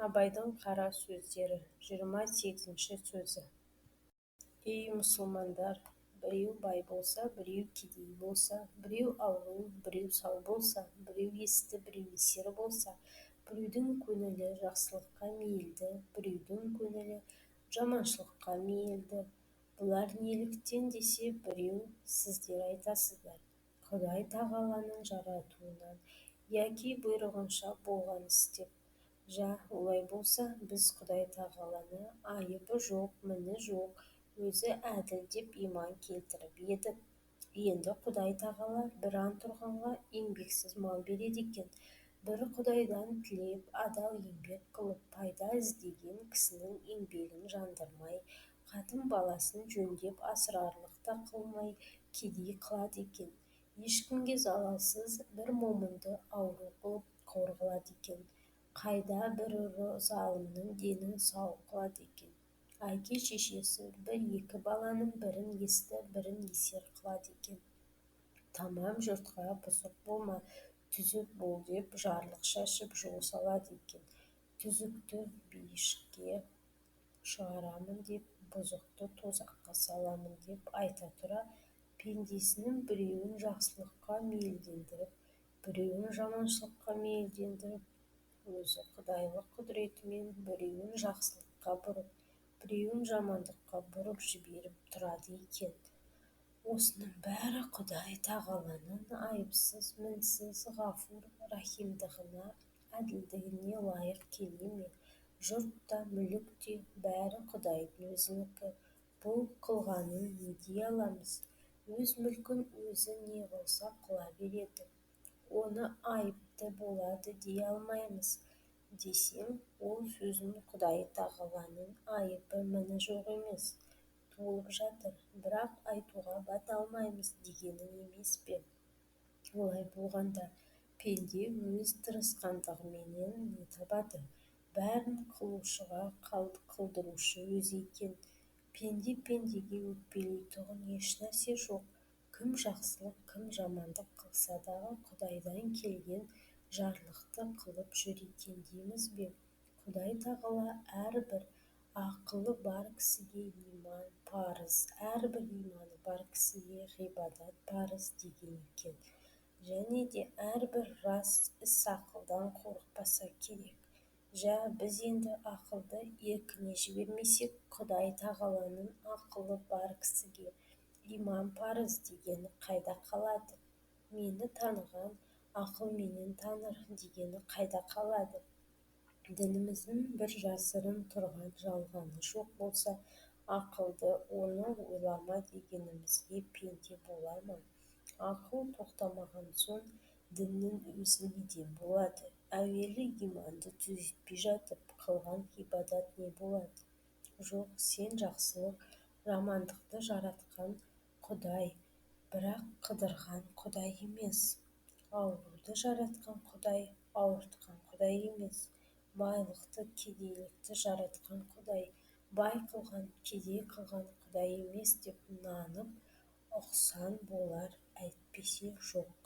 Абайдың қара сөздері 28-сөзі. Ей, мұсылмандар, біреу бай болса, біреу кедей болса, біреу ауру, біреу сау болса, біреу есті, біреу есер болса, біреудің көңілі жақсылыққа мейілді, біреудің көңілі жаманшылыққа мейілді, бұлар неліктен десе, біреу сіздер айтасыздар: Құдай тағаланың жаратуынан яки бұйрығынша болған іс деп. Жә, олай болса, біз Құдай тағаланы айыбы жоқ, міні жоқ, өзі әділ деп иман келтіріп едік. Енді Құдай тағала бір антұрғанға еңбексіз мал береді екен, бір Құдайдан тілеп, адал еңбек қылып, пайда іздеген кісінің еңбегін жандырмай, қатын-баласын жөндеп асырарлық та қылмай кедей қылады екен, ешкімге залалсыз бір момынды ауру қылып, қор қылады екен, қайда бір ұры залымның денін сау қылады екен, әке-шешесі бір-екі баланың бірін есті, бірін есер қылады екен, тамам жұртқа бұзық болма, түзік бол деп жарлық шашып жол салады екен, түзікті бейішке шығарамын деп, бұзықты тозаққа саламын деп айта тұра, пендесінің біреуін жақсылыққа мейілдендіріп, біреуін жаманшылыққа мейілдендіріп, өзі құдайлық құдіретімен біреуін жақсылыққа бұрып, біреуін жамандыққа бұрып жіберіп тұрады екен. Осының бәрі Құдай тағаланың айыпсыз, мінсіз, ғафур, рахимдығына, әділдігіне лайық келе ме? Жұрт та, мүлік те, бәрі Құдайдың өзінікі. Бұл қылғанын не дей аламыз? Өз мүлкін өзі не қылса қыла береді. Оны айыпты болады дей алмаймыз десең, ол сөзің Құдай тағаланың айыбы міні жоқ емес, толып жатыр, бірақ айтуға бата алмаймыз дегенің емес пе? Олай болғанда пенде өз тырысқандығыменен не табады? Бәрін қылушыға қылдырушы өзі екен. Пенде пендеге өкпелейтұғын ешнәрсе жоқ. Кім жақсылық, кім жамандық қылса дағы Құдайдан келген жарлықты қылып жүр екен дейміз бе? Құдай тағала әрбір ақылы бар кісіге иман парыз, әрбір иманы бар кісіге ғибадат парыз деген екен. Және де әрбір рас іс ақылдан қорықпаса керек. Жә, біз енді ақылды еркіне жібермесек, Құдай тағаланың ақылы бар кісіге иман парыз дегені қайда қалады? Мені таныған ақылменен таныр дегені қайда қалады? Дініміздің бір жасырын тұрған жалғаны жоқ болса, ақылды оны ойлама дегенімізге пенде бола ма? Ақыл тоқтамаған соң діннің өзі неден болады? Әуелі иманды түзетпей жатып, қылған ғибадат не болады? Жоқ, сен жақсылық, жамандықты жаратқан Құдай, бірақ қыдырған Құдай емес. Ауруды жаратқан Құдай, ауыртқан Құдай емес. Байлықты, кедейлікті жаратқан Құдай, бай қылған, кедей қылған Құдай емес деп нанып ұқсаң болар, әйтпесе жоқ.